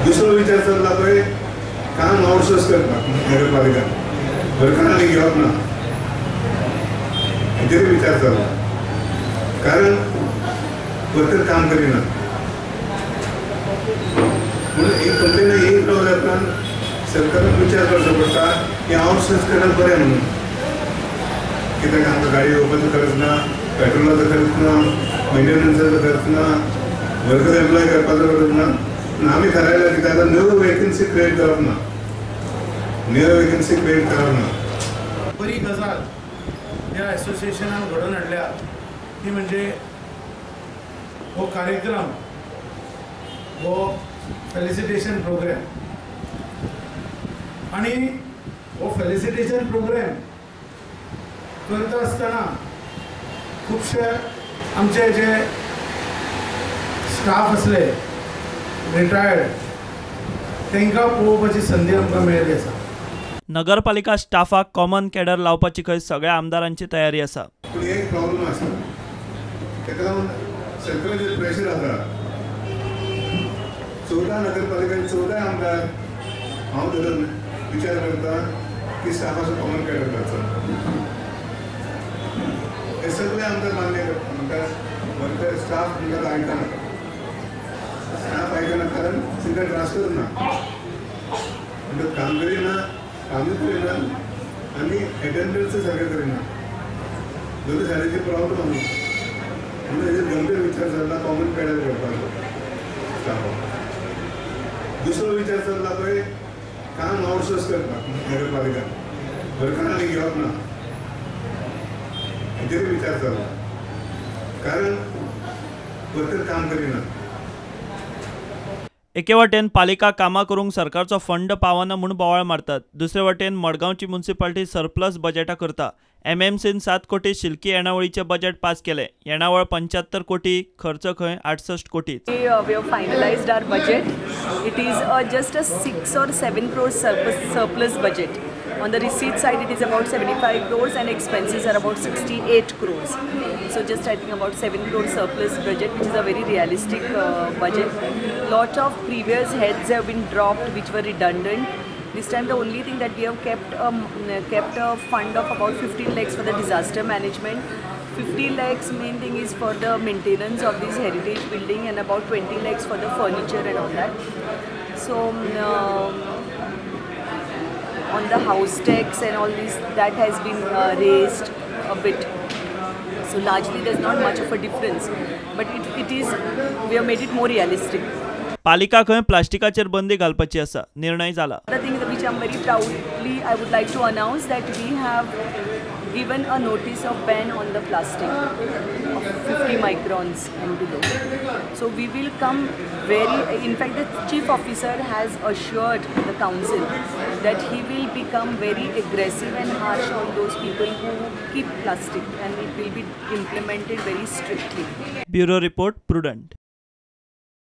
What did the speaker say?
दुसरो विचार चल्ला पळय काम आउटसोर्स करपाक नगरपालिका वर्करां आनी घेवप ना हेजेरूय विचार चल्ला कारण वर्कर काम करिना म्हणून एक कंप्लेन येत रावल्या उपरांत सरकारान विचार करचो पडटा की आउटसोर्स करप बरें म्हणून कित्याक आमकां गाडी येवपाचो खर्च ना, पेट्रोलाचो खर्च ना, मेंटेनन्साचो खर्च ना, वर्कर एम्प्लॉय करपाचो खर्च ना. पूण आमी थारायलां कित्याक आतां न्यू वेकन्सी क्रिएट करप ना, न्यू वेकन्सी क्रिएट करप ना. बरी गजाल ह्या एसोसिएशनान घडोवन हाडल्या ती म्हणजे हो कार्यक्रम हो फेलिसिटेशन प्रोग्राम आनी हो फेलिसिटेशन प्रोग्राम करता आसतना खुबशे आमचे जे स्टाफ आसले रिटायर्ड तांकां पळोवपाची संदी आमकां मेळ्ळी आसा. नगरपालिका स्टाफाक कॉमन कॅडर लावपाची खंय सगळ्या आमदारांची तयारी आसा. पूण एक प्रॉब्लम आसा ताका लागून सरकाराचेर प्रेशर आसा. 14 नगरपालिका 14 आमदार हांव धरून विचार करता की स्टाफाचो कॉमन कॅडर करचो. हे सगळे आमदार मान्य करता म्हणटा वर्कर स्टाफ म्हणटा आयकना, स्टाफ आयकना कारण तांकां ट्रान्सफर ना, म्हणटा काम करिना, कामूय करिना आनी एटेंडन्सूय सारकें करिना. दोनूय सायडीची प्रॉब्लम आसा म्हणून हेजेर गंभीर विचार चल्ला कॉमन कॅडर करपाचो स्टाफाक. दुसरो विचार चल्ला पळय काम आउटसोर्स करपाक नगरपालिका वर्करां आनी घेवप ना हेजेरूय विचार चल्ला कारण वर्कर काम करिना. एके वाटेन पालिका कामां करूंक सरकारचो फंड पावना म्हूण बोवाळ मारतात, दुसरे वाटेन मडगांवची म्युनिसिपालिटी सरप्लस बजेटां करता. एमएमसीन 7 कोटी शिल्की येणावळीचें बजेट पास केलें. येणावळ 75 कोटी, खर्च खंय 68 कोटी. We have finalized our budget. It is just a 6 or 7 crore surplus budget. On the receipt side, it is about 75 crores and expenses are about 68 crores. So just I think about 7 crore surplus budget, which is a very realistic budget. Lot of previous heads have been dropped, which were redundant. This time the only thing that we have kept a fund of about 15 lakhs for the disaster management. 50 lakhs main thing is for the maintenance of this heritage building and about 20 lakhs for the furniture and all that. So on the house tax and all this, that has been raised a bit. So largely there's not much of a difference, but it is, we have made it more realistic. पालिका खंय प्लास्टिकाचेर बंदी घालपाची आसा, निर्णय जाला. The thing which I am very proudly I would like to announce that we have given a notice of ban on the plastic of 50 microns and below. So we will come very, in fact the chief officer has assured the council that he will become very aggressive and harsh on those people who keep plastic, and it will be implemented very strictly. Bureau report, Prudent.